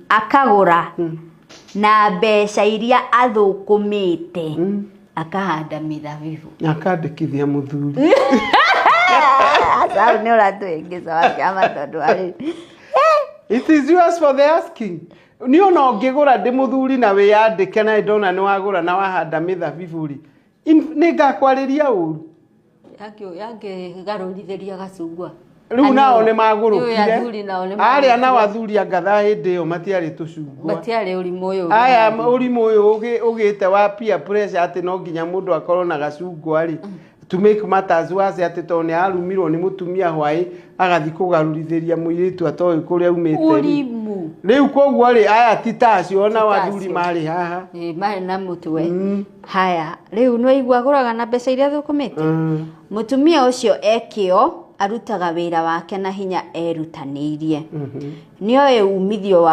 Akagũra na mbeca iria athũkũmĩte, akahanda mĩthabibũ. Na akandĩkithia mũthuri. Sau nĩ ũratũhĩngĩca wa kĩama tondũ arĩ It is yours for the asking. Niĩ ona ũngĩgũra ndĩ mũthuri na wĩyandĩke na ndona nĩ wagũra na wahanda mĩthabibũ rĩ, nĩ ngakwarĩria ũru. Yangĩgarũrithĩria gacungwa. Rĩu nao nĩ magũrũkire. Athuri nao nĩ Arĩa nao athuri anga thaa hĩndĩ ĩyo matiarĩ tũcungwa. Matiarĩ ũrimũ ũyũ. Aya ũrimũ ũyũ ũgĩte wa peer pressure atĩ no nginya mũndũ akorwo na gacungwa rĩ, to make matters worse, atĩ tondũ nĩ arumirwo nĩ mũtumia hwaĩ, agathiĩ kũgarũrithĩria mũirĩtu atoĩ kũrĩa aumĩte rĩ. Ũrimũ. Rĩu koguo rĩ, aya ti ta acio ona Ti ta athuri acio. Marĩ haha. Ĩ, marĩ na mũtwe. Haya, rĩu nĩ waigua agũraga na mbeca iria thũkũmĩte. Mũtumia ũcio ekĩo arutaga wĩra wake na hinya, erutanĩirie, nĩoĩ umithio wa